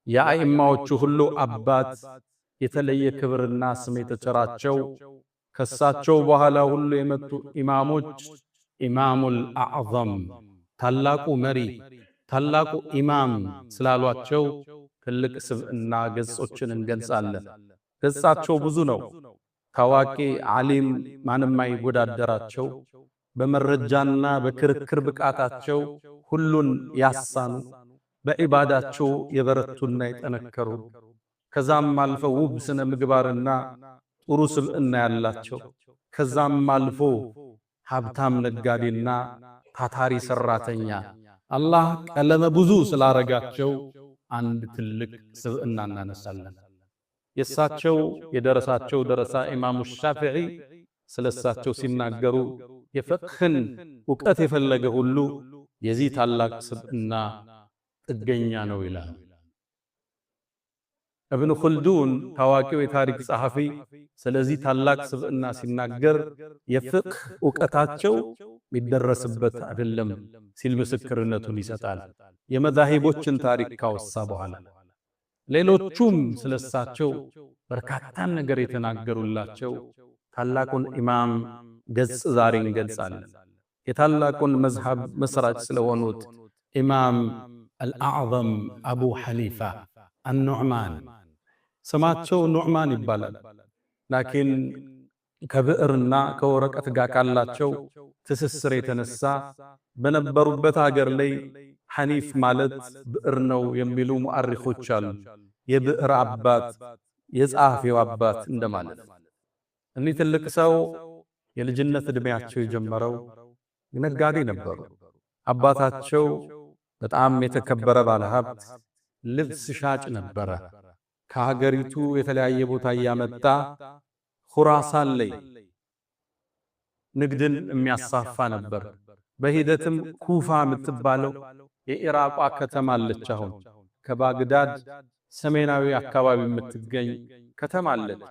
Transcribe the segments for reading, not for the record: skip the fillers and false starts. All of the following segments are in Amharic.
የአኢማዎቹ ሁሉ አባት፣ የተለየ ክብርና ስም የተቸራቸው፣ ከሳቸው በኋላ ሁሉ የመጡ ኢማሞች ኢማሙል አዕዘም፣ ታላቁ መሪ፣ ታላቁ ኢማም ስላሏቸው ትልቅ ስብዕና ገጾችን እንገልጻለን። ገጻቸው ብዙ ነው። ታዋቂ ዓሊም፣ ማንም አይወዳደራቸው፣ በመረጃና በክርክር ብቃታቸው ሁሉን ያሳኑ፣ በዒባዳቸው የበረቱና የጠነከሩ፣ ከዛም አልፈው ውብ ስነ ምግባርና ጥሩ ስብዕና ያላቸው፣ ከዛም አልፎ ሀብታም ነጋዴና ታታሪ ሰራተኛ፣ አላህ ቀለመ ብዙ ስላረጋቸው አንድ ትልቅ ስብዕና እናነሳለን። የእሳቸው የደረሳቸው ደረሳ ኢማሙ ሻፊዒ ስለሳቸው ሲናገሩ የፍቅህን እውቀት የፈለገ ሁሉ የዚህ ታላቅ ስብዕና ጥገኛ ነው ይላል። እብን ኹልዱን ታዋቂው የታሪክ ጸሐፊ ስለዚህ ታላቅ ስብዕና ሲናገር የፍቅህ እውቀታቸው የሚደረስበት አይደለም ሲል ምስክርነቱን ይሰጣል። የመዛሂቦችን ታሪክ ካወሳ በኋላ ሌሎቹም ስለሳቸው በርካታን ነገር የተናገሩላቸው ታላቁን ኢማም ገጽ ዛሬ እንገልጻለን። የታላቁን መዝሀብ መስራች ስለሆኑት ኢማም አልአዕዘም አቡ ሐኒፋ አኑዕማን። ስማቸው ኑዕማን ይባላል። ላኪን ከብዕርና ከወረቀት ጋር ካላቸው ትስስር የተነሳ በነበሩበት ሀገር ላይ ሐኒፍ ማለት ብዕር ነው የሚሉ ሙአሪኾች አሉ። የብዕር አባት፣ የጸሐፊው አባት እንደማለት። እኒህ ትልቅ ሰው የልጅነት ዕድሜያቸው የጀመረው ነጋዴ ነበሩ። አባታቸው በጣም የተከበረ ባለሀብት ልብስ ሻጭ ነበረ። ከሀገሪቱ የተለያየ ቦታ እያመጣ ኹራሳን ላይ ንግድን የሚያሳፋ ነበር። በሂደትም ኩፋ የምትባለው የኢራቋ ከተማ አለች። አሁን ከባግዳድ ሰሜናዊ አካባቢ የምትገኝ ከተማ አለች።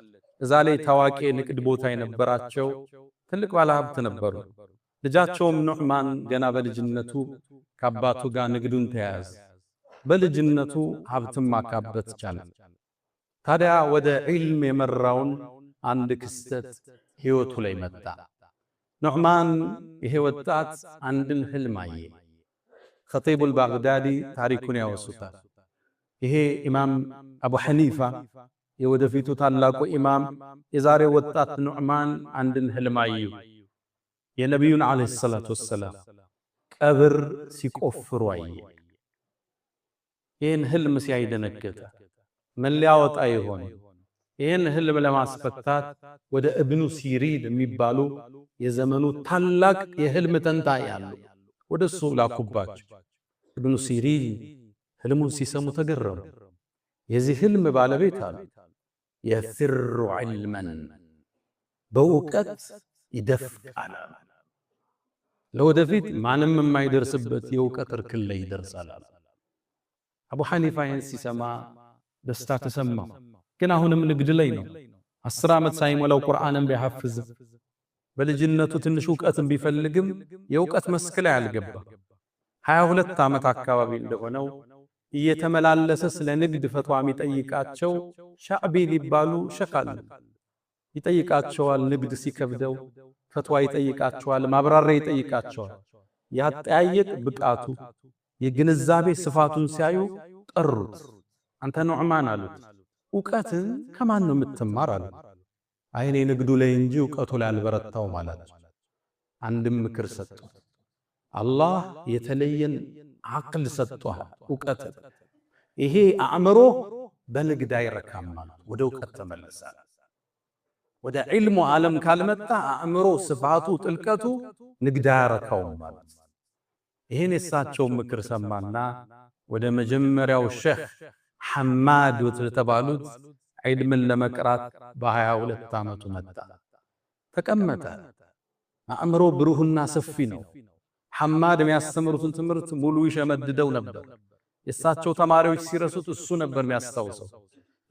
እዛ ላይ ታዋቂ የንግድ ቦታ የነበራቸው ትልቅ ባለሀብት ነበሩ። ልጃቸውም ኑዕማን ገና በልጅነቱ ከአባቱ ጋር ንግዱን ተያያዘ። በልጅነቱ ሀብትም ማካበት ቻለ። ታዲያ ወደ ዒልም የመራውን አንድ ክስተት ሕይወቱ ላይ መጣ። ኑዕማን ይሄ ወጣት አንድን ህልም አየ። ኸጢቡል ባግዳዲ ታሪኩን ያወሱታል። ይሄ ኢማም አቡ ሐኒፋ፣ የወደፊቱ ታላቁ ኢማም፣ የዛሬው ወጣት ኑዕማን አንድን ህልም አዩ። የነቢዩን ዓለይሂ ሰላቱ ወሰላም ቀብር ሲቆፍሩ አየ። ይህን ህልም ሲያይ ደነገጠ። ምን ሊያወጣ ይሆን? ይህን ህልም ለማስፈታት ወደ እብኑ ሲሪን የሚባሉ የዘመኑ ታላቅ የህልም ተንታኝ አሉ። ወደ እሱ ላኩባቸው። እብኑ ሲሪን ህልሙን ሲሰሙ ተገረሙ። የዚህ ህልም ባለቤት አሉ يثر علما፣ በእውቀት ይደፍቃል። ለወደፊት ማንም የማይደርስበት የእውቀት እርክን ላይ ይደርሳል። አቡ ሐኒፋ ይህን ሲሰማ ደስታ ተሰማው። ግን አሁንም ንግድ ላይ ነው። 10 ዓመት ሳይሞላው ቁርአንን ቢሐፍዝም፣ በልጅነቱ ትንሽ እውቀትን ቢፈልግም የእውቀት መስክ ላይ አልገባም። 22 ዓመት አካባቢ እንደሆነው እየተመላለሰ ስለ ንግድ ፈትዋ የሚጠይቃቸው ሻዕቢ ሊባሉ ሸኽ አሉ። ይጠይቃቸዋል። ንግድ ሲከብደው ፈትዋ ይጠይቃቸዋል፣ ማብራሪያ ይጠይቃቸዋል። ያጠያየቅ ብቃቱ፣ የግንዛቤ ስፋቱን ሲያዩ ጠሩት። አንተ ኑዕማን አሉት፣ እውቀትን ከማን ነው የምትማር አሉት። አይ እኔ ንግዱ ላይ እንጂ እውቀቱ ላይ አልበረታውም አላቸው። አንድም ምክር ሰጡት። አላህ የተለየን አቅል ሰጥቷል፣ እውቀት። ይሄ አእምሮ በንግድ አይረካም ማለት ወደ እውቀት ተመለሳል። ወደ ዒልሙ ዓለም ካልመጣ አእምሮ ስፋቱ፣ ጥልቀቱ ንግድ አያረካውም ማለት። ይህን የእሳቸውን ምክር ሰማና ወደ መጀመሪያው ሼህ ሐማድ የተባሉት ዒልምን ለመቅራት በ22 ዓመቱ መጣ። ተቀመጠ። አእምሮ ብሩህና ሰፊ ነው። ሐማድ የሚያስተምሩትን ትምህርት ሙሉ ይሸመድደው ነበር። የእሳቸው ተማሪዎች ሲረሱት እሱ ነበር የሚያስታውሰው።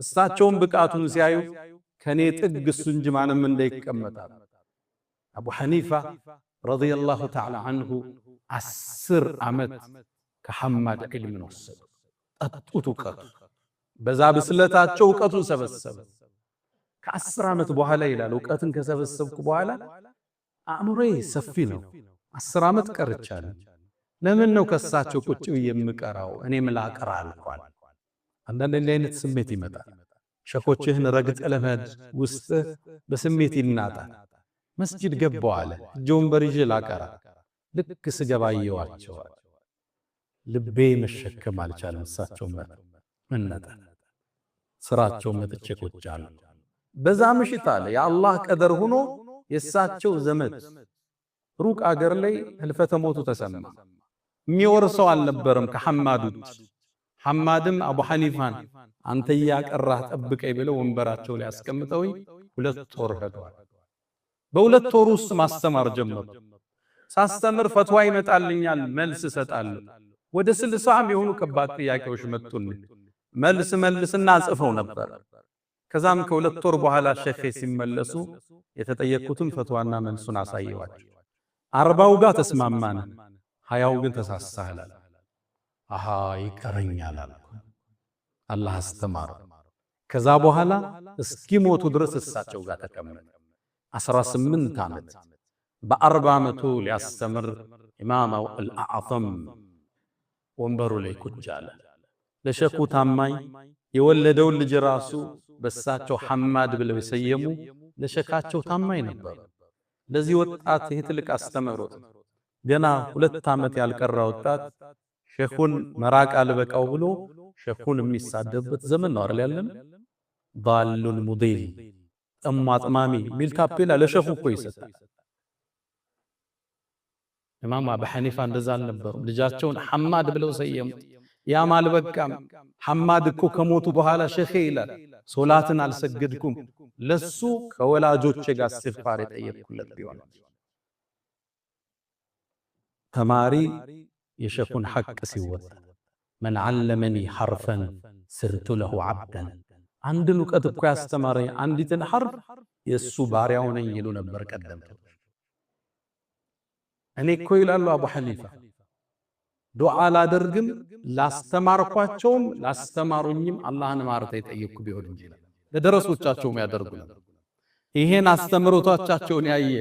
እሳቸውን ብቃቱን ሲያዩ ከኔ ጥግ እሱ እንጂ ማንም እንዳይቀመጣል። አቡ ሐኒፋ رضي الله تعالى عنه 10 ዓመት ከሐማድ ዒልምን ወሰዱ። ጠጡት እውቀቱ። በዛ ብስለታቸው እውቀቱን ሰበሰበ። ከ10 ዓመት በኋላ ይላል፣ እውቀትን ከሰበሰብኩ በኋላ አእምሮዬ ሰፊ ነው። 10 ዓመት ቀርቻለሁ። ለምን ነው ከሳቸው ቁጭ ብዬ የምቀራው? እኔም ላቀራ አልኳል። አንዳንድ እንዲህ አይነት ስሜት ይመጣል። ሸኾችህን ረግጠህ ለመሄድ ውስጥህ በስሜት ይናጣል። መስጂድ ገባው አለ፣ እጀ ወንበር ይዤ ላቀራ። ልክ ስገባ አየኋቸው። ልቤ መሸከም አልቻለም። እሳቸው መነጠ ስራቸው መጥቼ ቁጭ አሉ። በዛ ምሽት አለ፣ የአላህ ቀደር ሆኖ የእሳቸው ዘመድ ሩቅ አገር ላይ ህልፈተ ሞቱ ተሰማ። የሚወርሰው አልነበረም ከሐማድ ውጭ። ሐማድም አቡ ሐኒፋን አንተ እያቀራህ ጠብቀኝ ብለው ወንበራቸው ላይ አስቀምጠውኝ 2 ወር ሄደዋል። በ2 ወር ውስጥ ማስተማር ጀመሩ። ሳስተምር ፈትዋ ይመጣልኛል፣ መልስ እሰጣለሁ። ወደ 60 የሆኑ ከባድ ጥያቄዎች መጡልኝ። መልስ መልስና ጽፈው ነበር። ከዛም ከ2 ወር በኋላ ሸኼ ሲመለሱ የተጠየቅኩትን ፈትዋና መልሱን አሳየዋቸው። 40ው ጋር ተስማማን፣ 20ው ግን ተሳስተሃል። አሃ፣ ይቀረኛል አልኩ። አላህ አስተማረ። ከዛ በኋላ እስኪሞቱ ድረስ እሳቸው ጋር ተቀመጠ። 18 ዓመት። በ40 ዓመቱ ሊያስተምር ኢማም አልአዕዘም ወንበሩ ላይ ቁጭ አለ። ለሸኹ ታማኝ፣ የወለደውን ልጅ ራሱ በሳቸው ሐማድ ብለው የሰየሙ ለሸካቸው ታማኝ ነበሩ። ለዚህ ወጣት ይሄ ትልቅ አስተምህሮት። ገና 2 ዓመት ያልቀራ ወጣት ሸኹን መራቅ አልበቃው ብሎ ሸኹን የሚሳደብበት ዘመን ነው አይደል ያለን? ضال مضل፣ ጠማ አጥማሚ ሚል ታፔላ ለሸኹ እኮ ይሰጣል። ኢማም አቡ ሐኒፋ እንደዛ አልነበሩም። ልጃቸውን ሐማድ ብለው ሰየሙት። ያም አልበቃም። ሐማድ እኮ ከሞቱ በኋላ ሸኼ ይላል፣ ሶላትን አልሰገድኩም፣ ለሱ ከወላጆቼ ጋር እስትግፋር የጠየቅኩለት ቢሆን። ተማሪ የሸኹን ሐቅ ሲወጣ من علمني حرفا صرت له عبدا፣ አንድን እውቀት እኮ ያስተማረኝ አንዲትን ሐርፍ የእሱ ባሪያው ነኝ ይሉ ነበር ቀደምቶች። እኔ እኮ ይላሉ አቡ ሐኒፋ፣ ዱዓ ላደርግም ላስተማርኳቸውም ላስተማሩኝም አላህን ማርታ የጠየቅኩ ቢሆን እንጂ። ለደረሶቻቸውም ያደርጉ ነበር። ይሄን አስተምሮቶቻቸውን ያየ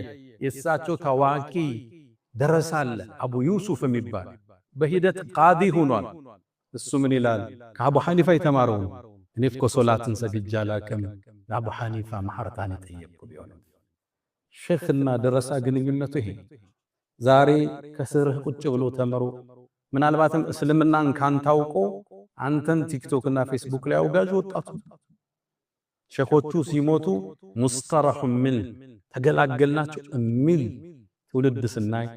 የእሳቸው ታዋቂ ደረሳ አለ፣ አቡ ዩሱፍ የሚባል፣ በሂደት ቃዲ ሆኗል። እሱ ምን ይላል? ከአቡ ሐኒፋ የተማረው፣ እኔ እኮ ሶላትን ሰግጄ አላቅም፣ ለአቡ ሐኒፋ ማህረታን የጠየቅኩ ቢሆን። ሼኽና ደረሳ ግንኙነቱ ይሄ። ዛሬ ከስርህ ቁጭ ብሎ ተምሮ ምናልባትም እስልምናን ካንታውቆ አንተን ቲክቶክ እና ፌስቡክ ላይ አውጋዥ ወጣቱ፣ ሼኾቹ ሲሞቱ مستراح من ተገላገልናቸው የሚል ትውልድ ስናይ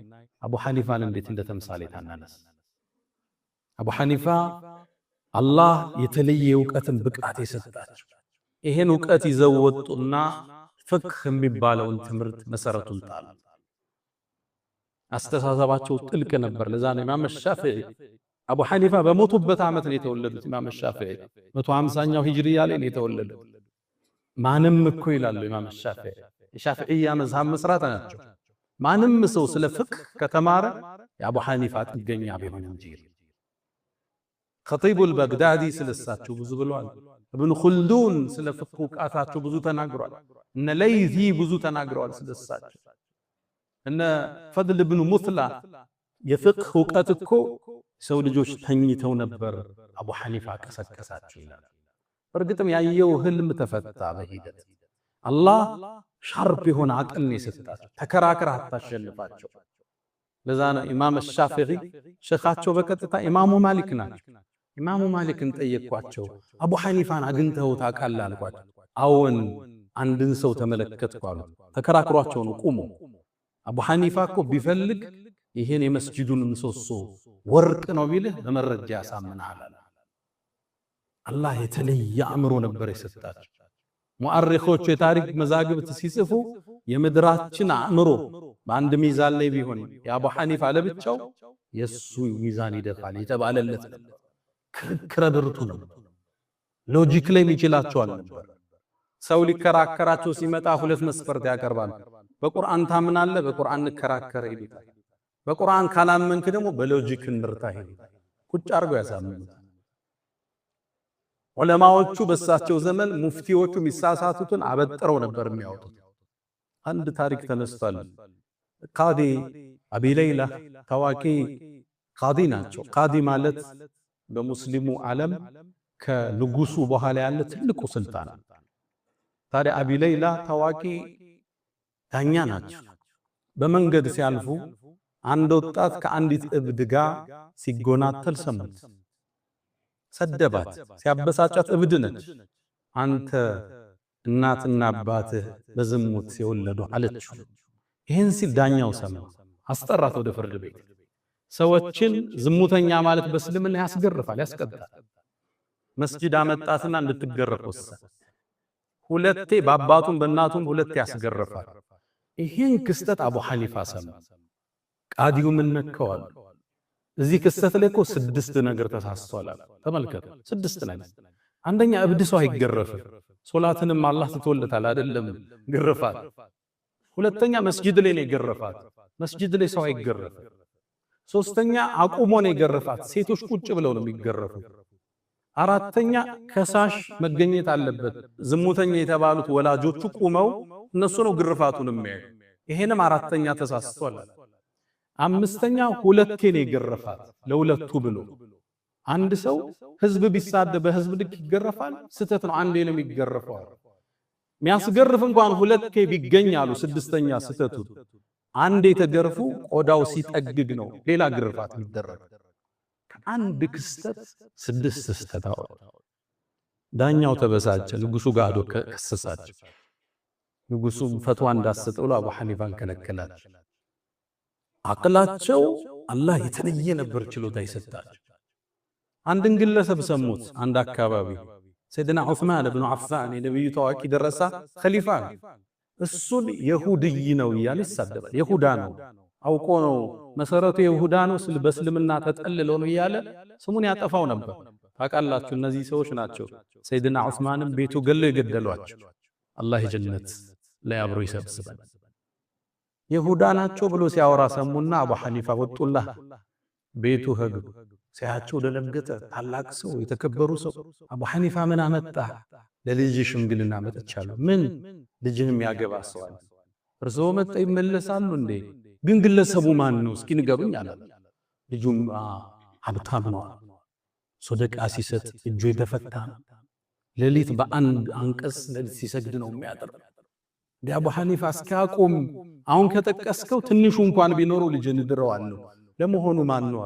አቡ ሐኒፋን እንዴት እንደ ተምሳሌት አናነስ? አቡ ሐኒፋ አላህ የተለየ እውቀትን ብቃት የሰጣቸው፣ ይሄን እውቀት ይዘው ወጡና ፍቅህ የሚባለውን ትምህርት መሰረቱን ጣሉ። አስተሳሰባቸው ጥልቅ ነበር። ለዛ ነው ኢማም ሻፊዒ፣ አቡ ሐኒፋ በሞቱበት ዓመት ነው የተወለዱት። ኢማም ሻፊዒ 150ኛው ሂጅሪያ ላይ ነው የተወለዱት። ማንም እኮ ይላሉ ኢማም ሻፊዒ፣ የሻፊዒያ መዝሃብ መስራት ናቸው። ማንም ሰው ስለ ፍቅህ ከተማረ የአቡ ሐኒፋ ጥገኛ ቢሆን እንጂ። ኸጢቡል ባግዳዲ ስለሳቸው ብዙ ብለዋል። እብን ኹልዱን ስለ ፍቅህ እውቀታቸው ብዙ ተናግሯል። እነ ለይዚ ብዙ ተናግረዋል ስለሳቸው። እነ ፈድል ብኑ ሙስላ የፍቅህ እውቀት እኮ ሰው ልጆች ተኝተው ነበር፣ አቡ ሐኒፋ ቀሰቀሳቸው ይላል። እርግጥም ያየው ህልም ተፈታ በሂደት። አላህ sharp የሆነ አቅል ነው የሰጣቸው። ተከራክረህ አታሸንፋቸው። ለዛ ነው ኢማም ሻፊዒ ሸኻቸው በቀጥታ ኢማሙ ማሊክ ናቸው። ኢማሙ ማሊክን ጠየቅኳቸው። አቡ ሐኒፋን አግኝተው ታውቃለህ አልኳቸው። አዎን፣ አንድን ሰው ተመለከትኩ አሉ። ተከራክሯቸው ነው ቁሞ። አቡ ሐኒፋ እኮ ቢፈልግ ይሄን የመስጂዱን ምሰሶ ወርቅ ነው ቢልህ በመረጃ ያሳምናል። አላህ የተለየ አእምሮ ነበር የሰጣቸው። ሙአሪኾቹ የታሪክ መዛግብት ሲጽፉ የምድራችን አእምሮ በአንድ ሚዛን ላይ ቢሆን የአቡ ሐኒፋ ለብቻው የሱ ሚዛን ይደፋል የተባለለት ነበር። ክርክረ ብርቱ ነው። Logic ላይ የሚችላቸው አልነበር። ሰው ሊከራከራቸው ሲመጣ ሁለት መስፈርት ያቀርባል። በቁርአን ታምናለህ? በቁርአን እንከራከር ይሉታል። በቁርአን ካላመንክ ደግሞ በ logic እንርታ ይሉታል። ቁጭ አድርገው ያሳምኑታል። ዑለማዎቹ በሳቸው ዘመን ሙፍቲዎቹ የሚሳሳቱትን አበጥረው ነበር የሚያወጡት። አንድ ታሪክ ተነስቷል። ቃዲ አቢ ሌይላ ታዋቂ ቃዲ ናቸው። ቃዲ ማለት በሙስሊሙ ዓለም ከንጉሱ በኋላ ያለ ትልቁ ስልጣን። ታዲያ አቢ ሌይላ ታዋቂ ዳኛ ናቸው። በመንገድ ሲያልፉ አንድ ወጣት ከአንዲት እብድ ጋር ሲጎናተል ሰሙት። ሰደባት፣ ሲያበሳጫት እብድ ነች። አንተ እናትና አባትህ በዝሙት የወለዱ አለችው። ይህን ሲል ዳኛው ሰማ፣ አስጠራት ወደ ፍርድ ቤት። ሰዎችን ዝሙተኛ ማለት በእስልምና ያስገርፋል፣ ያስቀጣል። መስጂድ አመጣትና እንድትገረፍ ወሰነ። ሁለቴ በአባቱም በእናቱም ሁለቴ ያስገርፋል። ይህን ክስተት አቡ ሐኒፋ ሰማ። ቃዲው ምን ነከዋል? እዚህ ክስተት ላይ እኮ 6 ነገር ተሳስቷል። ተመልከቱ፣ 6 ነገር። አንደኛ እብድ ሰው አይገረፍም። ሶላትንም አላህ ትቶለታል አይደለም ግርፋት። ሁለተኛ መስጂድ ላይ ነው የገረፋት። መስጂድ ላይ ሰው አይገረፍም። ሶስተኛ አቁሞ ነው የገረፋት። ሴቶች ቁጭ ብለው ነው የሚገረፉት። አራተኛ ከሳሽ መገኘት አለበት። ዝሙተኛ የተባሉት ወላጆቹ ቁመው እነሱ ነው ግርፋቱን የሚያዩ። ይሄንም አራተኛ ተሳስቷል። አምስተኛ ሁለቴ ነው የገረፋት፣ ለሁለቱ ብሎ። አንድ ሰው ህዝብ ቢሳደብ በህዝብ ልክ ይገረፋል፣ ስህተት ነው። አንዴ ነው የሚገረፈው። የሚያስገርፍ እንኳን ሁለቴ ቢገኝ አሉ ስድስተኛ ስህተቱ። አንዴ ተገርፉ ቆዳው ሲጠግግ ነው ሌላ ግርፋት የሚደረግ። ከአንድ ክስተት 6 ስህተት አወጣ። ዳኛው ተበሳጨ፣ ንጉሱ ጋር ሄዶ ከሰሳቸው። ንጉሱም ፈትዋ እንዳሰጥ ብሎ አቡ ሐኒፋን ከለከላቸው። አቅላቸው አላህ የተለየ ነበር ችሎታ ይሰጣቸው። አንድን ግለሰብ ሰሙት አንድ አካባቢ ሰይድና ዑስማን ኢብኑ አፋን የነብዩ ታዋቂ ደረሳ ኸሊፋ ነው። እሱን የሁድይ ነው እያለ ይሳደባል። የሁዳ ነው አውቆ ነው መሰረቱ የሁዳ ነው ስል በእስልምና ተጠልሎ ነው እያለ ስሙን ያጠፋው ነበር። ታውቃላችሁ እነዚህ ሰዎች ናቸው ሰይድና ዑስማንም ቤቱ ገለው የገደሏቸው። አላህ የጀነት ላይ አብሮ ይሰብስበን። የሁዳ ናቸው ብሎ ሲያወራ ሰሙና አቡ ሐኒፋ ወጡላ ቤቱ ሄዱ። ሲያቸው ደነገጠ። ታላቅ ሰው የተከበሩ ሰው አቡ ሐኒፋ ምን አመጣ? ለልጅ ሽምግልና መጥቻለሁ። ምን ልጅን የሚያገባ ሰው አለ? እርሶ መጣ ይመለሳሉ እንዴ? ግን ግለሰቡ ማን ነው እስኪ ንገሩኝ አለ። ልጁም ሀብታም ነው፣ ሶደቃ ሲሰጥ እጁ የተፈታ ነው። ሌሊት በአንድ አንቀጽ ሌሊት ሲሰግድ ነው የሚያድር። እንዴ አቡ ሐኒፋ እስኪያቆም አሁን ከጠቀስከው ትንሹ እንኳን ቢኖረው ልጅን እድረዋለሁ። ለመሆኑ ማን ነው?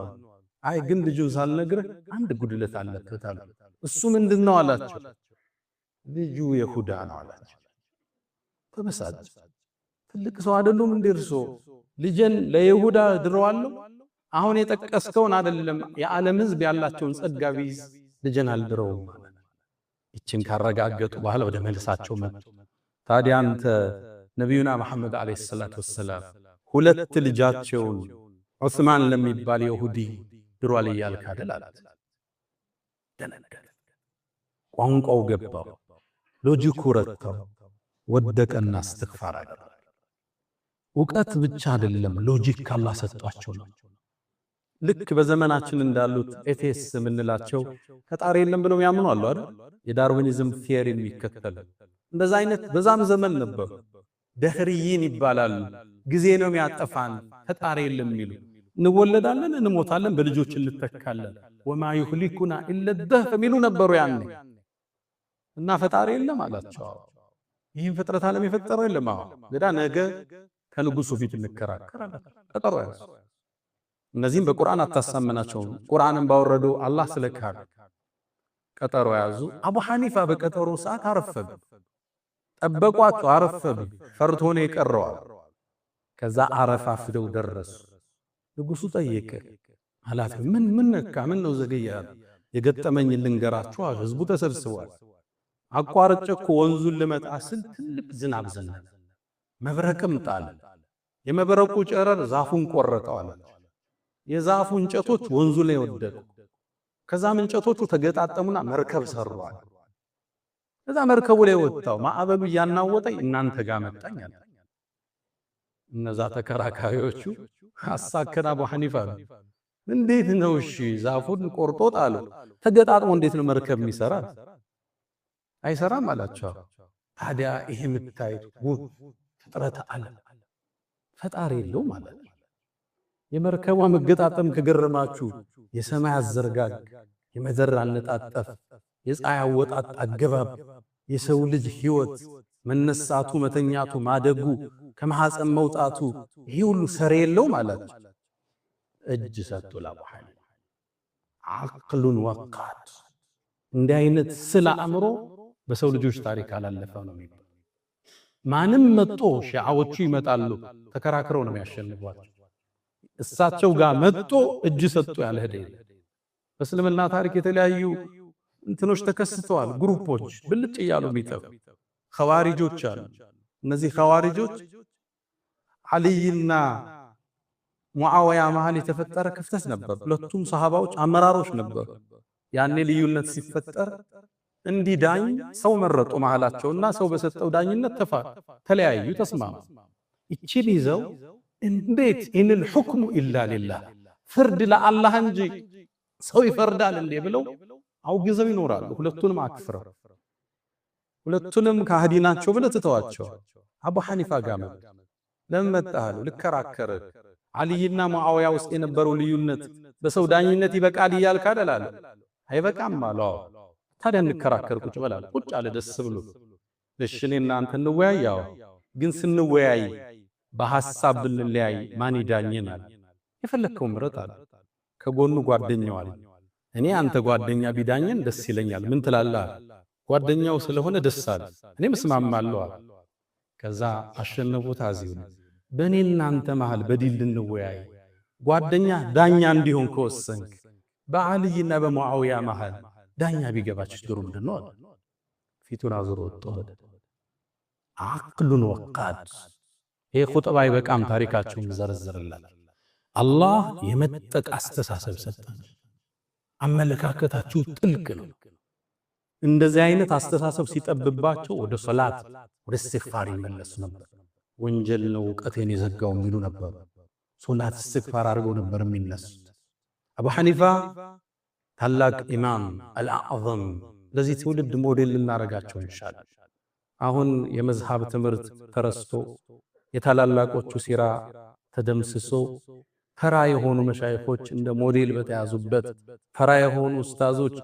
አይ ግን ልጁን ሳልነግርህ አንድ ጉድለት አለበት አሉ። እሱ ምንድነው አላቸው። ልጁ የሁዳ ነው አላቸው። ተበሳጨ። ትልቅ ሰው አይደሉም እንዴ እርሶ? ልጅን ለይሁዳ ድረዋለሁ? አሁን የጠቀስከውን አይደለም የዓለም ሕዝብ ያላቸውን ጸጋ ቢይዝ ልጅን አልድረውም። ይችን ካረጋገጡ በኋላ ወደ መልሳቸው መጡ። ታዲያ አንተ ነብዩና መሐመድ አለይሂ ሰላቱ ወሰላም ሁለት ልጃቸውን ዑስማን ለሚባል ይሁዲ ድሯል እያልክ አይደል አላት። ደነገጠ። ቋንቋው ገባው፣ ሎጂኩ ረታው፣ ወደቀና እስትግፋር አደረገ። እውቀት ብቻ አይደለም logic ካላህ ሰጧቸው ነው። ልክ በዘመናችን እንዳሉት atheist የምንላቸው ፈጣሪ የለም ብለው ያምኑ አሉ አይደል? የ Darwinism theory የሚከተሉ እንደዛ አይነት በዛም ዘመን ነበሩ። ደህርይን ይባላሉ። ጊዜ ነው የሚያጠፋን ፈጣሪ የለም የሚሉ። እንወለዳለን፣ እንሞታለን፣ በልጆች እንተካለን፣ وما يهلكنا إلا الدهر የሚሉ ነበሩ ያኔ። እና ፈጣሪ የለም አላቸው። ይህን ፍጥረት ዓለም የፈጠረው የለም። አዎ ግዳ ነገ ከንጉሱ ፊት እንከራከራለን። ቀጠሮ ያዙ። እነዚህም በቁርአን አታሳመናቸውም። ቁርአንን ባወረደው አላህ ስለካዱ ቀጠሮ ያዙ። አቡ ሐኒፋ በቀጠሮ ሰዓት አረፈዱ። ጠበቋቸው፣ አረፈዱ። ፈርቶ ነው የቀረዋል። ከዛ አረፋፍደው ደረሱ። ንጉሱ ጠየቀ ኃላፊ ምን ምን ነካ? ምን ነው ዘገየ? የገጠመኝ ልንገራችሁ። ህዝቡ ተሰብስቧል። አቋርጬ እኮ ወንዙን ልመጣ ስል ትልቅ ዝናብ ዘነበ፣ መብረቅም ጣለ። የመብረቁ ጨረር ዛፉን ቆረጠው አለ። የዛፉ እንጨቶች ወንዙ ላይ ወደቁ። ከዛም እንጨቶቹ ተገጣጠሙና መርከብ ሰሩ አለ። ከዛ መርከቡ ላይ ወጣው፣ ማዕበሉ እያናወጠኝ እናንተ ጋር መጣኝ አለ። እነዛ ተከራካሪዎቹ አሳከን አቡ ሐኒፋ እንዴት ነው እሺ፣ ዛፉን ቆርጦ ጣለው፣ ተገጣጥሞ እንዴት ነው መርከብ የሚሰራ? አይሰራም አላቸው። ታዲያ ይሄ የምታዩት ውብ ፍጥረተ ዓለም ፈጣሪ የለው ማለት ነው። የመርከቧ መገጣጠም ከገረማችሁ፣ የሰማይ አዘረጋግ፣ የምድር አነጣጠፍ፣ የፀሐይ አወጣጥ አገባብ፣ የሰው ልጅ ህይወት መነሳቱ፣ መተኛቱ፣ ማደጉ፣ ከማህፀን መውጣቱ፣ ይሄ ሁሉ ሰሪ የለው ማለት። እጅ ሰጡ ለአቡ ሐኒፋ። عقل وقاد፣ እንዲህ አይነት ስለ አእምሮ በሰው ልጆች ታሪክ አላለፈ ነው የሚባለው። ማንም መጥቶ፣ ሺዓዎቹ ይመጣሉ፣ ተከራክረው ነው የሚያሸንፏቸው። እሳቸው ጋር መጥቶ እጅ ሰጡ ያለ ሄደ። በእስልምና ታሪክ የተለያዩ እንትኖች ተከስተዋል። Group ኦች ብልጭ እያሉ የሚጠፉ ኸዋሪጆች አሉ። እነዚህ ኸዋሪጆች አልይና ሙዓወያ መሃል የተፈጠረ ክፍተት ነበር። ሁለቱም ሰሃባዎች አመራሮች ነበሩ። ያኔ ልዩነት ሲፈጠር እንዲዳኝ ሰው መረጡ መሃላቸውና ሰው በሰጠው ዳኝነት ተለያዩ፣ ተስማሙ። ይቺን ይዘው እንዴት إن الحكم إلا لله፣ ፍርድ ለአላህ እንጂ ሰው ይፈርዳል እንዴ ብለው አውግዘው ይኖራሉ። ሁለቱንም አክፍረው፣ ሁለቱንም ካህዲ ናቸው ብለው ትተዋቸዋል። አቡ ሐኒፋ ጋር መጡ። ለምን መጣህ አሉ። ልከራከር፣ አልይና ሙዓውያ ውስጥ የነበረው ልዩነት በሰው ዳኝነት ይበቃል እያልክ አይደል አለ። አይበቃም አሉ። ታዲያ እንከራከር፣ ቁጭ በል አለ። ቁጭ አለ ደስ ብሎ። እሺ፣ እኔና አንተ እንወያይ። አዎ፣ ግን ስንወያይ በሐሳብ ብንለያይ ማን ይዳኘናል? የፈለግከው ምረጥ አለ። ከጎኑ ጓደኛው አለ። እኔ አንተ ጓደኛ ቢዳኘን ደስ ይለኛል። ምን ትላለህ? ጓደኛው ስለሆነ ደስ አለ። እኔም እስማማለሁ አለ። ከዛ አሸነፉት። አዚሁ በእኔና አንተ መሃል በዲል ልንወያይ ጓደኛ ዳኛ እንዲሆን ከወሰንክ፣ በአልይና በሙዓዊያ መሃል ዳኛ ቢገባ ችግሩ ምንድን ነው አለ። ፊቱን አዙሮ ወጥቶ ሄደ። عقل وقاد። ይሄ ኹጥባ አይበቃም፣ ታሪካቸውን ዘረዝርላችሁ። አላህ የመጠቅ አስተሳሰብ ሰጠን። አመለካከታቸው ጥልቅ ነው። እንደዚህ አይነት አስተሳሰብ ሲጠብባቸው ወደ ሶላት፣ ወደ እስትግፋር ይመለሱ ነበር። ወንጀል ነው እውቀቴን የዘጋው የሚሉ ነበሩ። ሶላት፣ እስትግፋር አድርገው ነበር የሚነሱት። አቡ ሐኒፋ ታላቅ ኢማም الأعظم፣ ለዚህ ትውልድ ሞዴል ልናረጋቸው እንሻለን። አሁን የመዝሃብ ትምህርት ተረስቶ፣ የታላላቆቹ ሲራ ተደምስሶ፣ ተራ የሆኑ መሻይኾች እንደ ሞዴል በተያዙበት፣ ተራ የሆኑ ኡስታዞች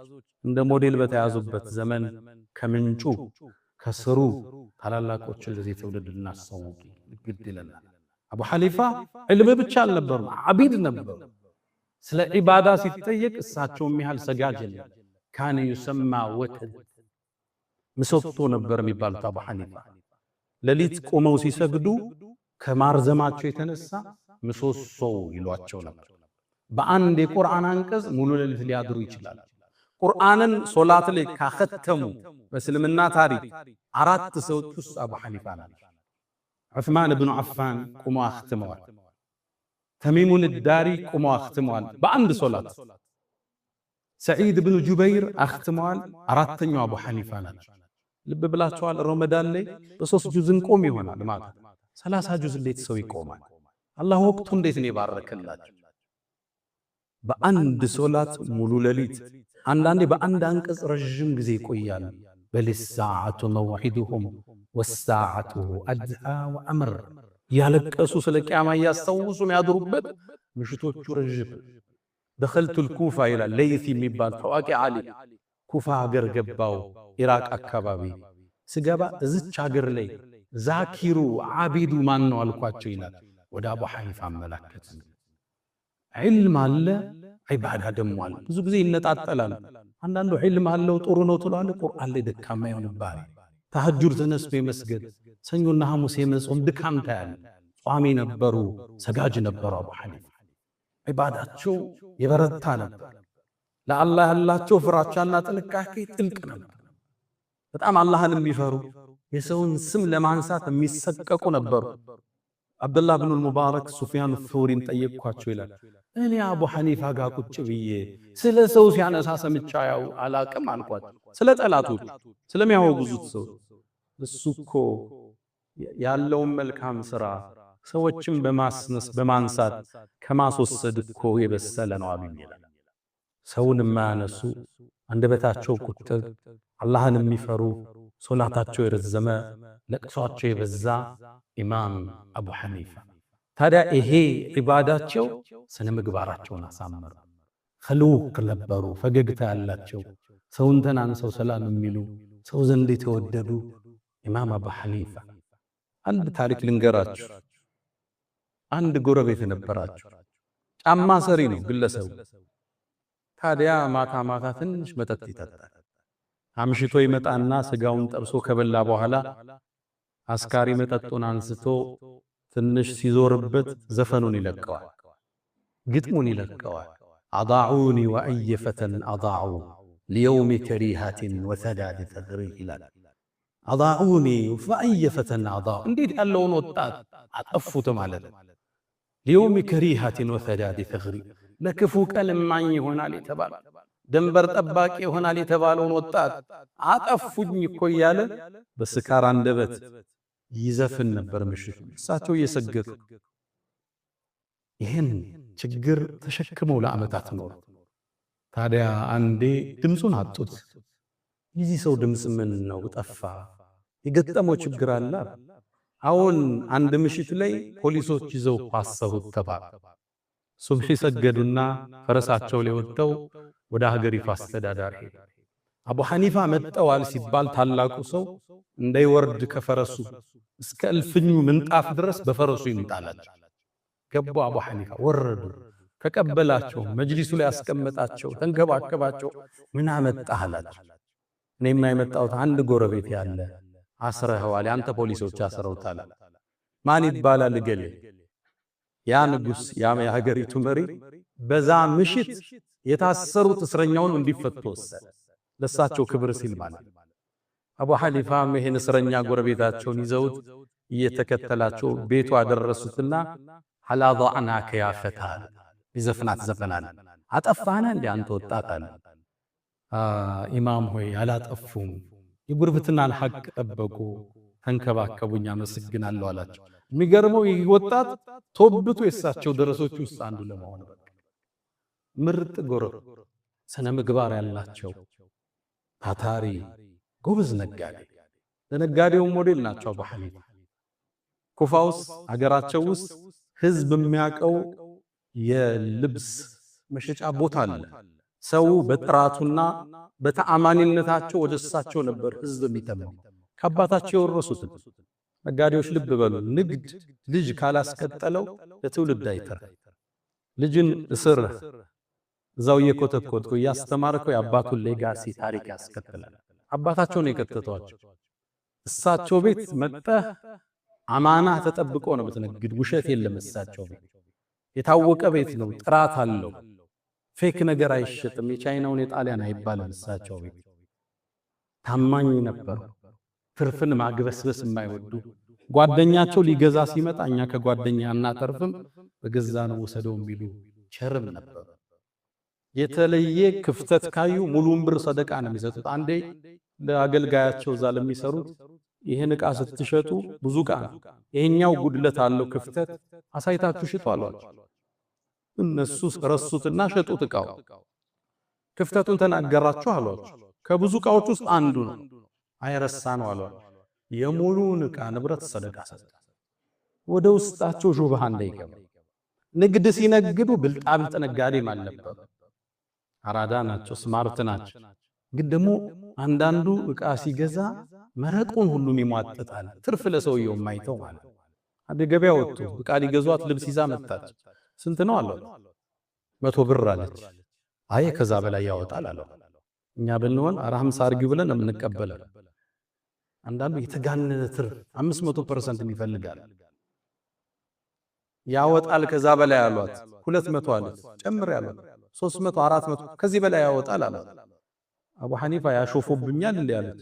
እንደ ሞዴል በተያዙበት ዘመን ከምንጩ ከስሩ ታላላቆችን ለዚህ ትውልድ ልናሳውቅ ግድ ይለናል። አቡ ሐኒፋ ዕልም ብቻ አልነበሩም፣ ዓቢድ ነበሩ። ስለ ዒባዳ ሲጠየቅ እሳቸው የሚያህል ሰጋጅ የለም። كان يسمى وتد፣ ምሰሶ ነበር የሚባሉት አቡ ሐኒፋ። ሌሊት ቆመው ሲሰግዱ ከማርዘማቸው የተነሳ ምሰሶው ይሏቸው ነበር። በአንድ የቁርአን አንቀጽ ሙሉ ሌሊት ሊያድሩ ይችላል። ቁርአንን ሶላት ላይ ካኸተሙ በእስልምና ታሪክ አራት ሰዎች ውስጥ አቡ ሐኒፋ ናቸው። ዑስማን ብኑ አፋን ቁመው አኽትመዋል። ተሚሙን ዳሪ ቁመው አኽትመዋል በአንድ ሶላት። ሰዒድ ብኑ ጁበይር አኽትመዋል። አራተኛው አቡ ሐኒፋ ናቸው። ልብ ብላችኋል። ረመዳን ላይ በ3 ጁዝ እንቆም ይሆናል ማለት 30 ጁዝ እንዴት ሰው ይቆማል? አላህ ወቅቱ እንዴት ነው የባረከላቸው? በአንድ ሶላት ሙሉ ሌሊት፣ አንዳንዴ በአንድ አንቀጽ ረዥም ጊዜ ይቆያል። بل الساعة موعدهم والساعة أدهى وأمر፣ ያለቀሱ ስለ ቅያማ እያስታውሱ የሚያድሩበት ምሽቶቹ ረዥም። دخلت الكوفة ይላል ለይት የሚባል ታዋቂ ዓሊም። ኩፋ ሀገር ገባው፣ ኢራቅ አካባቢ ስገባ እዝች ሀገር ላይ ዛኪሩ ዓቢዱ ማን ነው አልኳቸው ይላል። ወደ አቡ ሐኒፋ አመላከት። ዒልም አለ፣ ዒባዳ ደሞ አለ። ብዙ ጊዜ ይነጣጠላል። አንዳንዱ ዒልም አለው፣ ጥሩ ነው ትለዋለህ፣ ቁርአን ላይ ደካማ ይሆንብሃል። ተሐጁድ ተነስቶ የመስገድ፣ ሰኞና ሐሙስ የመጾም ድካም ታያለህ። ጿሚ ነበሩ፣ ሰጋጅ ነበሩ አቡ ሐኒፋ። ዒባዳቸው የበረታ ነበር። ለአላህ ያላቸው ፍራቻና ጥንቃቄ ጥልቅ ነበር። በጣም አላህን የሚፈሩ፣ የሰውን ስም ለማንሳት የሚሰቀቁ ነበሩ። አብዱላህ ብኑል ሙባረክ ሱፊያን ሱሪን ጠየቅኳቸው ይላል። እኔ አቡ ሐኒፋ ጋር ቁጭ ብዬ ስለ ሰው ሲያነሳ ሰምቻ ያው አላቅም አልኳቸው። ስለ ጠላቶቹ፣ ስለሚያወግዙት ሰው። እሱ እኮ ያለውን መልካም ስራ ሰዎችን በማስነስ በማንሳት ከማስወሰድ እኮ የበሰለ ነው አሉኝ ይላል። ሰውን የማያነሱ፣ አንደበታቸው ቁጥብ፣ አላህን የሚፈሩ። ሶላታቸው የረዘመ፣ ለቅሷቸው የበዛ ኢማም አቡ ሐኒፋ። ታዲያ ይሄ ዒባዳቸው ስነ ምግባራቸውን አሳመሩ። خلوق ነበሩ፣ ፈገግታ ያላቸው፣ ሰውን ተናንሰው ሰላም የሚሉ፣ ሰው ዘንድ የተወደዱ ኢማም አቡ ሐኒፋ። አንድ ታሪክ ልንገራችሁ። አንድ ጎረቤት ነበራቸው። ጫማ ሰሪ ነው ግለሰቡ። ታዲያ ማታ ማታ ትንሽ መጠጥ ይጠጣል። አምሽቶ ይመጣና ስጋውን ጠብሶ ከበላ በኋላ አስካሪ መጠጡን አንስቶ ትንሽ ሲዞርበት ዘፈኑን ይለቀዋል፣ ግጥሙን ይለቀዋል። أضاعوني وأي فتى أضاعوا ليوم كريهة وسداد ثغر ይላል። أضاعوني وأي فتى أضاعوا፣ እንዴት ያለውን ወጣት አጠፉት ማለት ነው። ليوم كريهة وسداد ثغر፣ ለክፉ ቀን እማኝ ይሆናል የተባለ፣ ድንበር ጠባቂ ይሆናል የተባለውን ወጣት አጠፉኝ እኮ እያለ በስካር አንደበት ይዘፍን ነበር ምሽቱ፣ እሳቸው እየሰገዱ። ይህን ችግር ተሸክመው ለዓመታት ኖሩ። ታዲያ አንዴ ድምፁን አጡት። የዚህ ሰው ድምፅ ምን ነው ጠፋ? የገጠመው ችግር አለ? አሁን አንድ ምሽት ላይ ፖሊሶች ይዘው አሰሩት ተባለ። ሱብሒ ሰገዱና ፈረሳቸው ላይ ወጥተው ወደ ሀገሪቱ አስተዳዳሪ ሄዱ። አቡ ሐኒፋ መጠዋል ሲባል ታላቁ ሰው እንዳይወርድ ከፈረሱ እስከ እልፍኙ ምንጣፍ ድረስ በፈረሱ ይምጣላቸው። ገቡ። አቡ ሐኒፋ ወረዱ። ተቀበላቸው፣ መጅሊሱ ላይ ያስቀመጣቸው፣ ተንከባከባቸው። ምን አመጣህ አላቸው። እኔማ የመጣሁት አንድ ጎረቤት ያለ አስረኸዋል፣ ያንተ ፖሊሶች አስረውታል። ማን ይባላል? እገሌ። ያ ንጉስ፣ ያ የሀገሪቱ መሪ በዛ ምሽት የታሰሩት እስረኛውን እንዲፈቱ ወሰነ። ለሳቸው ክብር ሲል ማለት። አቡ ሐኒፋም ይሄን እስረኛ ጎረቤታቸውን ይዘውት እየተከተላቸው ቤቱ አደረሱትና هل أضعناك يا فتى፣ ይዘፍናት ዘፈናል። አጠፋህና እንዴ አንተ ወጣት አለ። ኢማም ሆይ፣ አላጠፉም፣ የጉርብትናን ሐቅ ጠበቁ፣ ተንከባከቡኝ፣ አመሰግናለሁ አላቸው። የሚገርመው ይህ ወጣት ቶብቶ የሳቸው ደረሶች ውስጥ አንዱ ለመሆን በቃ። ምርጥ ጎረቤት፣ ስነ ምግባር ያላቸው፣ ታታሪ፣ ጎበዝ ነጋዴ፣ ለነጋዴው ሞዴል ናቸው አቡ ሐኒፋ። ኩፋ ውስጥ፣ አገራቸው ውስጥ ህዝብ የሚያውቀው የልብስ መሸጫ ቦታ አለ። ሰው በጥራቱና በተአማኒነታቸው ወደ እሳቸው ነበር ህዝብ የሚተማው። ከአባታቸው የወረሱትን። ነጋዴዎች ልብ በሉ፣ ንግድ ልጅ ካላስቀጠለው ለትውልድ አይተርፍ። ልጅን እስር እዛው እየኮተኮትኩ እያስተማርከው የአባቱን legacy ታሪክ ያስከትላል። አባታቸውን የከተቷቸው። እሳቸው ቤት መጥተህ አማና ተጠብቆ ነው ብትነግድ፣ ውሸት የለም። እሳቸው ቤት የታወቀ ቤት ነው፣ ጥራት አለው። Fake ነገር አይሸጥም፣ የቻይናውን የጣሊያን አይባልም። እሳቸው ቤት ታማኝ ነበሩ። ትርፍን ማግበስበስ የማይወዱ፣ ጓደኛቸው ሊገዛ ሲመጣ እኛ ከጓደኛ አናተርፍም፣ በገዛ ነው ወሰደው የሚሉ ቸርም ነበሩ። የተለየ ክፍተት ካዩ ሙሉውን ብር ሰደቃ ነው የሚሰጡት። አንዴ ለአገልጋያቸው እዛ ለሚሰሩት ይህን ዕቃ ስትሸጡ ብዙ ዕቃ ነው፣ ይሄኛው ጉድለት አለው፣ ክፍተት አሳይታችሁ ሽጡ አሏቸው። እነሱ ረሱትና ሸጡት። ዕቃው ክፍተቱን ተናገራችሁ አሏቸው። ከብዙ ዕቃዎች ውስጥ አንዱ ነው። አይረሳ ነው አሏቸው። የሙሉውን ዕቃ ንብረት ሰደቃ ሰጠ። ወደ ውስጣቸው ሹብሃ እንዳይገባ። ንግድ ሲነግዱ ብልጣብልጥ ነጋዴም አልነበሩ። አራዳ ናቸው፣ smart ናቸው። ግን ደግሞ አንዳንዱ ዕቃ ሲገዛ መረቁን ሁሉም ይሟጥጣል። ትርፍ ለሰውየው የማይተው ማለት። አንድ ገበያ ወጡ፣ ዕቃ ሊገዟት ልብስ ይዛ መጣች። ስንት ነው አሏት። 100 ብር አለች። አይ፣ ከዛ በላይ ያወጣል አለው። እኛ ብንሆን ኧረ 50 አርጊው ብለን ነው የምንቀበለው። አንዳንዱ የተጋነነ ትርፍ 500% ይፈልጋል። ያወጣል ከዛ በላይ አሏት። 200 አለች። ጨምር ያሏት። 300፣ 400፣ ከዚህ በላይ ያወጣል አሏት። አቡ ሐኒፋ ያሾፉብኛል እንዴ አሉት።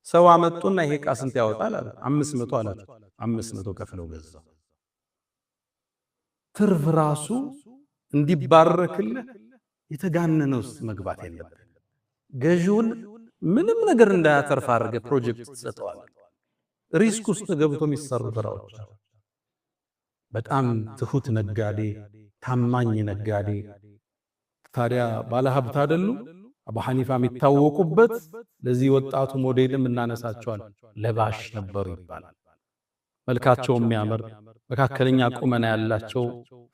ሰው አመጡና ይሄ ዕቃ ስንት ያወጣል አለ። 500 አላቸው። 500 ከፍለው ገዛ። ትርፍ ራሱ እንዲባረክልህ የተጋነነ ውስጥ መግባት የለብህ። ገዢውን ምንም ነገር እንዳያተርፍ አድርገህ ፕሮጀክት ትሰጠዋለህ። Risk ውስጥ ገብቶ የሚሰሩ ስራዎች አሉ። በጣም ትሁት ነጋዴ፣ ታማኝ ነጋዴ። ታዲያ ባለሀብት አይደሉ? አቡ ሐኒፋ የሚታወቁበት ለዚህ ወጣቱ ሞዴልም እናነሳቸዋል። ለባሽ ነበሩ ይባላል። መልካቸው የሚያምር፣ መካከለኛ ቁመና ያላቸው፣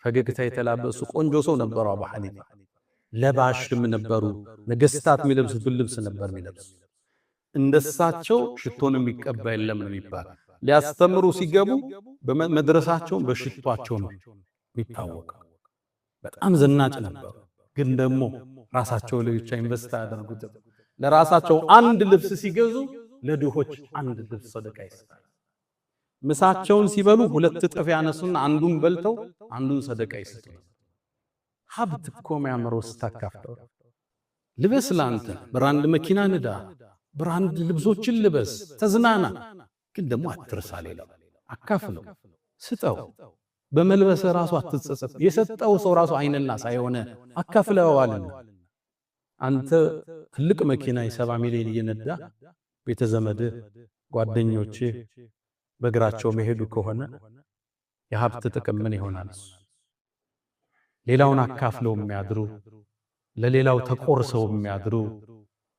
ፈገግታ የተላበሱ ቆንጆ ሰው ነበሩ አቡ ሐኒፋ። ለባሽም ነበሩ። ነገስታት የሚለብሱትን ልብስ ነበር የሚለብሱ። እንደሳቸው ሽቶን የሚቀባ የለም ነው የሚባል። ሊያስተምሩ ሲገቡ በመድረሳቸው በሽቷቸው ነው የሚታወቀው። በጣም ዘናጭ ነበሩ። ግን ደግሞ ራሳቸው ላይ ብቻ invest አያደርጉትም። ለራሳቸው አንድ ልብስ ሲገዙ ለድሆች አንድ ልብስ ሰደቃ ይሰጣል። ምሳቸውን ሲበሉ ሁለት እጥፍ ያነሱና አንዱን በልተው አንዱን ሰደቃ ይሰጡ። ሀብት እኮ የሚያምረው ስታካፍለው። ልበስ፣ ላንተ brand መኪና ንዳ፣ brand ልብሶችን ልበስ፣ ተዝናና። ግን ደግሞ አትርሳ፣ ሌላው አካፍለው፣ ስጠው። በመልበስ ራሱ አትጸጸት። የሰጠው ሰው ራሱ አይንና ሳይሆነ አካፍለዋልና። አንተ ትልቅ መኪና የ70 ሚሊዮን እየነዳ ቤተ ዘመድህ ጓደኞችህ በእግራቸው መሄዱ ከሆነ የሀብት ጥቅም ምን ይሆናል? ሌላውን አካፍለው የሚያድሩ፣ ለሌላው ተቆርሰው የሚያድሩ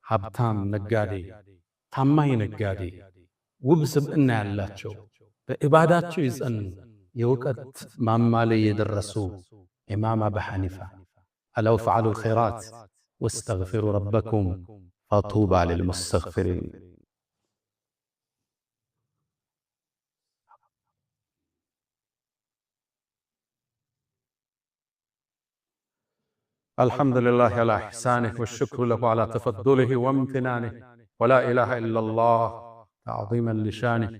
ሀብታም ነጋዴ፣ ታማኝ ነጋዴ፣ ውብ ስብዕና ያላቸው፣ በኢባዳቸው የጸኑ፣ የእውቀት ማማ ላይ የደረሱ ኢማም አቡ ሐኒፋ። ألا وافعلوا الخيرات واستغفروا ربكم فطوبى للمستغفرين። الحمد لله على إحسانه والشكر له على تفضله وامتنانه ولا إله إلا الله تعظيما لشانه،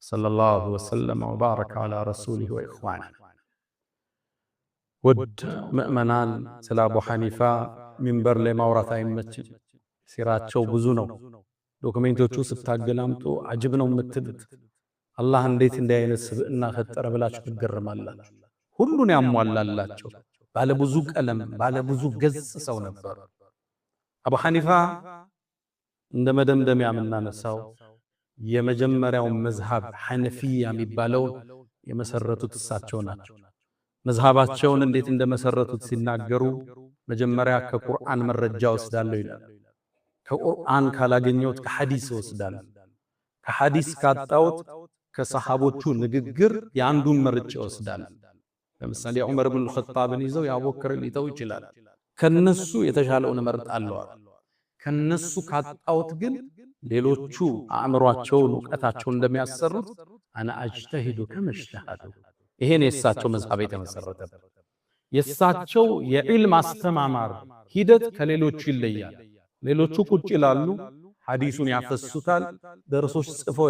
صلى الله وسلم وبارك على رسوله وإخوانه። ውድ ምእመናን፣ ስለ አቡ ሐኒፋ ሚንበር ላይ ማውራት አይመችም። ሲራቸው ብዙ ነው። ዶክሜንቶቹ ስታገላምጡ አጅብ ነው የምትሉት። አላህ እንዴት እንዲህ አይነት ስብዕና ፈጠረ ብላችሁ ትገረማላችሁ። ሁሉን ያሟላላቸው ባለብዙ ቀለም ባለብዙ ገጽ ሰው ነበሩ። አቡ ሐኒፋ እንደ መደምደሚያ የምናነሳው የመጀመሪያው መዝሃብ ሐነፊያ የሚባለውን የመሰረቱት እሳቸው ናቸው። መዝሃባቸውን እንዴት እንደመሰረቱት ሲናገሩ መጀመሪያ ከቁርአን መረጃ ወስዳለሁ ይላል። ከቁርአን ካላገኘሁት ከሐዲስ ወስዳለሁ። ከሐዲስ ካጣሁት ከሰሃቦቹ ንግግር የአንዱን መርጬ ወስዳለሁ። ለምሳሌ ዑመር ብን ኸጣብን ይዘው የአቡበክርን ሊተው ይችላል። ከነሱ የተሻለውን እመርጣለሁ። ከነሱ ካጣሁት ግን ሌሎቹ አእምሯቸውን እውቀታቸውን እንደሚያሰሩት أنا أجتهد كما اجتهدوا። ይሄን የእሳቸው መዝሃብ የተመሰረተበት። የእሳቸው የዒልም አስተማማር ሂደት ከሌሎቹ ይለያል። ሌሎቹ ቁጭ ይላሉ፣ ሐዲሱን ያፈሱታል፣ ደርሶች ጽፈው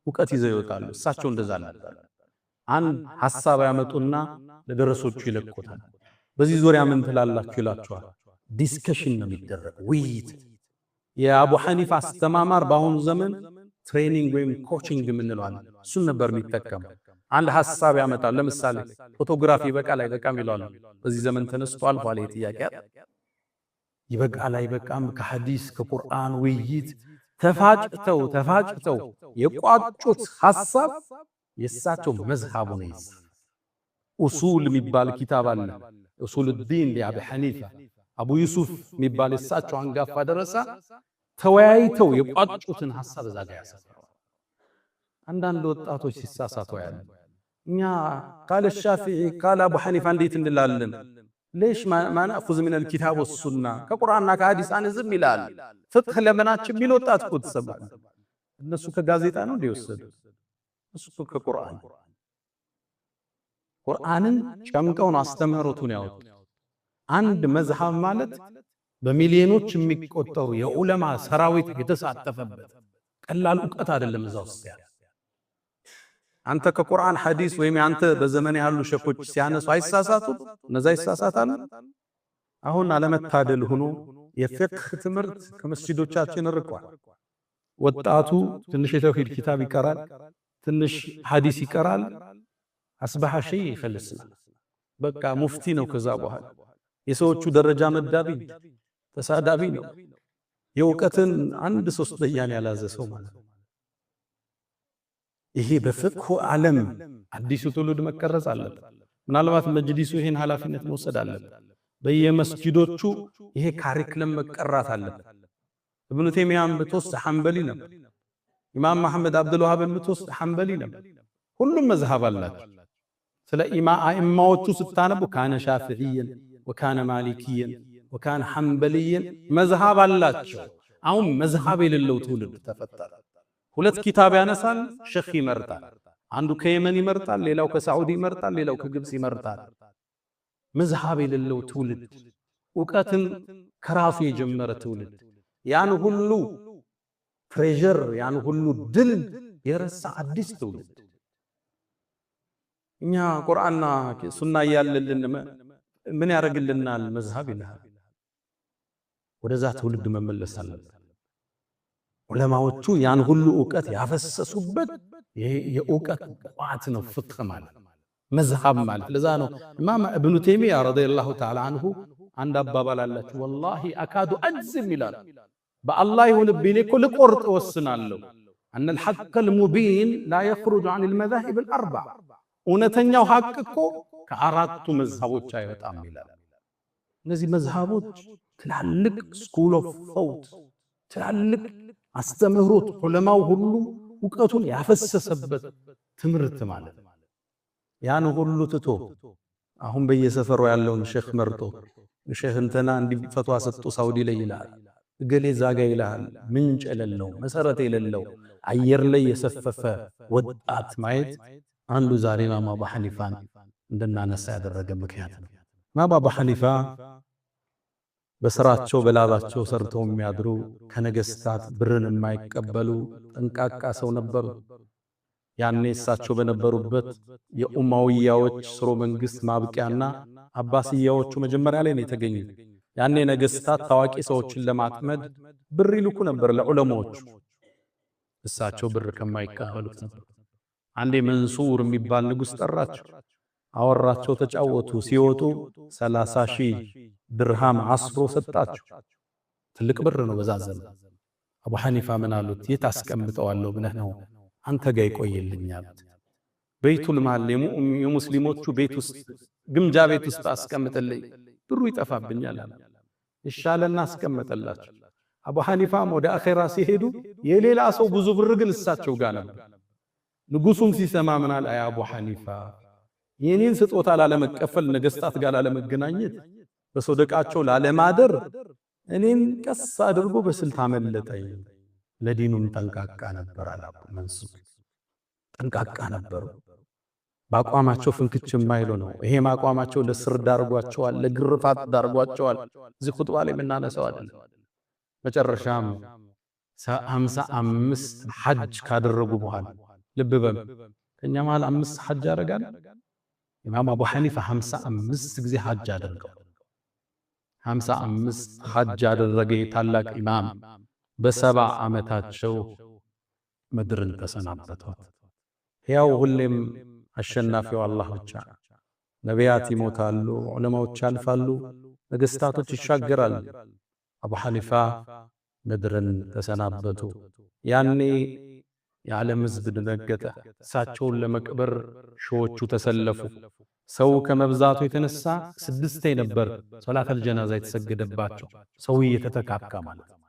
እውቀት ይዘው ይወጣሉ። እሳቸው እንደዛ አልነበረ። አንድ ሐሳብ ያመጡና ለደረሶቹ ይለቁታል። በዚህ ዙሪያ ምን ትላላችሁ ይላቸዋል። Discussion ነው የሚደረግ፣ ውይይት። የአቡ ሐኒፋ አስተማማር በአሁኑ ዘመን training ወይም coaching የምንለው አለ። እሱን ነበር የሚጠቀመው። አንድ ሐሳብ ያመጣል። ለምሳሌ ፎቶግራፊ ይበቃል አይበቃም ይለዋል። በዚህ ዘመን ተነስቶ አልፏል ይሄ ጥያቄ። ይበቃል አይበቃም፣ ከሐዲስ ከቁርአን ውይይት ተፋጭተው ተፋጭተው የቋጩት ሐሳብ የእሳቸው መዝሃቡ ነው። ኡሱል የሚባል ኪታብ አለ። أصول الدين لأبي حنيفة፣ አቡ ዩሱፍ የሚባል የእሳቸው አንጋፋ ደረሳ ተወያይተው የቋጩትን ሐሳብ እዛ ጋር ያሰፍረዋል። አንዳንድ ወጣቶች ሲሳሳቱ ያለ እኛ قال الشافعي قال أبو حنيفة እንዴት እንላለን? ليش ما نأخذ من الكتاب والسنة? ከቁርአንና ከሐዲስ አንዝም ይላል። ፍቅህ ለምናችን የሚል ወጣት እኮ ትሰማለህ። እነሱ ከጋዜጣ ነው እንደ የወሰዱት? እሱ እኮ ከቁርአን፣ ቁርአንን ጨምቀው ነው አስተምህሮቱን ያወጡት። አንድ መዝሃብ ማለት በሚሊዮኖች የሚቆጠሩ የዑለማ ሰራዊት የተሳተፈበት ቀላል እውቀት አይደለም። እዛ ውስጥ ያለ አንተ ከቁርአን ሐዲስ ወይም አንተ በዘመን ያሉ ሸኾች ሲያነሱ አይሳሳቱም? እነዛ ይሳሳታሉ። አሁን አለመታደል ሆኖ የፍቅህ ትምህርት ከመስጂዶቻችን ርቋል። ወጣቱ ትንሽ የተውሂድ ኪታብ ይቀራል፣ ትንሽ ሐዲስ ይቀራል። أصبح شيء ይፈልስናል። በቃ ሙፍቲ ነው። ከዛ በኋላ የሰዎቹ ደረጃ መዳቢ ተሳዳቢ ነው። የእውቀትን አንድ ሶስተኛን ያላዘ ሰው ማለት ነው። ይሄ በፍቅሁ ዓለም አዲሱ ትውልድ መቀረጽ አለበት። ምናልባት መጅሊሱ ይሄን ኃላፊነት መውሰድ አለበት። በየመስጂዶቹ ይሄ curriculum መቀራት አለበት። ኢብኑ ተይሚያን ብትወስድ ሐንበሊ ነበር። ኢማም መሐመድ አብዱል ወሃብን ብትወስድ ሐንበሊ ነበር። ሁሉም መዝሃብ አላቸው። ስለ አኢማዎቹ ስታነቡ كان شافعيا وكان مالكيا وكان حنبليا መዝሃብ አላቸው። አሁን መዝሃብ የሌለው ትውልድ ተፈጠረ። ሁለት ኪታብ ያነሳል፣ ሸኽ ይመርጣል። አንዱ ከየመን ይመርጣል፣ ሌላው ከሳዑዲ ይመርጣል፣ ሌላው ከግብፅ ይመርጣል። መዝሃብ የሌለው ትውልድ፣ እውቀትን ከራሱ የጀመረ ትውልድ፣ ያን ሁሉ treasure ያን ሁሉ ድል የረሳ አዲስ ትውልድ። እኛ ቁርአንና ሱና እያለልን ምን ያደርግልናል መዝሃብ ይልሃል። ወደዛ ትውልድ መመለስ አለብን። ዑለማዎቹ ያን ሁሉ እውቀት ያፈሰሱበት የእውቀት ቋት ነው ፍቅህ ማለት፣ መዝሃብ ማለት። ለዛ ነው ኢማም እብኑ ተይሚያ رضي الله تعالى عنه አንድ አባባል አላቸው። والله أكاد أجزم ይላል። በአላህ ይሁንብኝ እኔ እኮ ልቆርጥ እወስናለሁ። أن الحق المبين لا يخرج عن المذاهب الأربع፣ እውነተኛው ሐቅ እኮ ከአራቱ መዝሃቦች አይወጣም ይላል። እነዚህ መዝሃቦች ትላልቅ school of thought፣ ትላልቅ አስተምህሮት፣ ዑለማው ሁሉ እውቀቱን ያፈሰሰበት ትምህርት ማለት ነው። ያን ሁሉ ትቶ አሁን በየሰፈሩ ያለውን ሼኽ መርጦ ሼኽ እንትና እንዲህ ፈትዋ ሰጡ ሳውዲ ላይ ይልሃል፣ እገሌ ዛጋ ይልሃል። ምንጭ የሌለው፣ መሰረት የሌለው፣ አየር ላይ የሰፈፈ ወጣት ማየት አንዱ ዛሬ ኢማም አቡ ሐኒፋን እንድናነሳ ያደረገ ምክንያት ነው። ኢማም አቡ ሐኒፋ በስራቸው በላባቸው ሰርተው የሚያድሩ፣ ከነገስታት ብርን የማይቀበሉ ጠንቃቃ ሰው ነበሩ። ያኔ እሳቸው በነበሩበት የኡማውያዎች ስርወ መንግስት ማብቂያና አባስያዎቹ መጀመሪያ ላይ ነው የተገኙት። ያኔ ነገስታት ታዋቂ ሰዎችን ለማጥመድ ብር ይልኩ ነበር ለዑለማዎቹ። እሳቸው ብር ከማይቀበሉት ነበር። አንዴ መንሱር የሚባል ንጉስ ጠራቸው፣ አወራቸው፣ ተጫወቱ። ሲወጡ 30,000 ድርሃም አስሮ ሰጣቸው። ትልቅ ብር ነው በዛ ዘመን። አቡ ሐኒፋ ምን አሉት? የት አስቀምጠዋለሁ ብለህ ነው? አንተ ጋር ይቆይልኛል። بيت المال የሙስሊሞቹ ቤት ውስጥ፣ ግምጃ ቤት ውስጥ አስቀምጥልኝ፣ ብሩ ይጠፋብኛል አለ። ይሻለና አስቀመጠላቸው። አቡ ሐኒፋም ወደ አኼራ ሲሄዱ የሌላ ሰው ብዙ ብር ግን እሳቸው ጋር ነበር። ንጉሱም ሲሰማ ምናል? አይ አቡ ሐኒፋ የኔን ስጦታ ላለመቀፈል፣ ነገስታት ጋር ላለመገናኘት፣ በሶደቃቸው ላለማደር እኔን ቀስ አድርጎ በስልት አመለጠኝ። ለዲኑም ጠንቃቃ ነበር አለ አቡ መንሱር። ጠንቃቃ ነበሩ። በአቋማቸው ፍንክች የማይሉ ነው። ይሄም አቋማቸው ለስር ዳርጓቸዋል፣ ለግርፋት ዳርጓቸዋል። እዚህ ኹጥባ ላይ የምናነሳው አይደለም። መጨረሻም 55 ሐጅ ካደረጉ በኋላ፣ ልብ በሉ፣ ከኛ መሃል አምስት ሐጅ ያደርጋል። ኢማም አቡ ሐኒፋ 55 ጊዜ ሐጅ አደርገው። 55 ሐጅ ያደረገ ታላቅ ኢማም በ70 ዓመታቸው ምድርን ተሰናበቷት። ያው ሁሌም አሸናፊው አላህ ብቻ። ነቢያት ይሞታሉ፣ ዑለማዎች ያልፋሉ፣ ነገስታቶች ይሻገራሉ። አቡ ሐኒፋ ምድርን ተሰናበቱ። ያኔ የዓለም ሕዝብ ደነገጠ። እሳቸውን ለመቅበር ሺዎቹ ተሰለፉ። ሰው ከመብዛቱ የተነሳ ስድስቴ ነበር ሶላተል ጀናዛ የተሰገደባቸው፣ ሰው እየተተካካ ማለት ነው።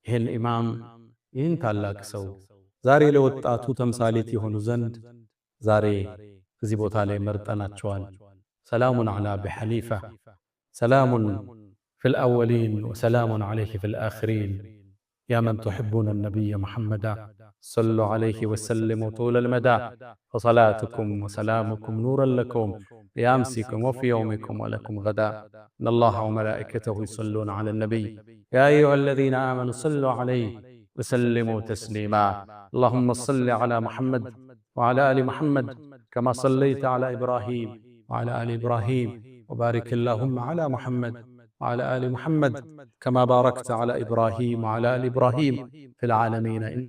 ይህን ኢማም፣ ይህን ታላቅ ሰው ዛሬ ለወጣቱ ተምሳሌት የሆኑ ዘንድ ዛሬ እዚህ ቦታ ላይ መርጠናቸዋል። سلام على أبي حنيفة، سلام في الأولين وسلام عليه في الآخرين. يا من تحبون النبي محمدا صلوا عليه وسلموا طول المدى، فصلاتكم وسلامكم نورا لكم بأمسكم وفي يومكم ولكم غدا. إن الله وملائكته يصلون على النبي، يا أيها الذين آمنوا صلوا عليه وسلموا تسليما. اللهم صل على محمد وعلى آل محمد كما صليت على إبراهيم وعلى آل إبراهيم، وبارك اللهم على محمد وعلى آل محمد كما باركت على إبراهيم وعلى آل إبراهيم في العالمين.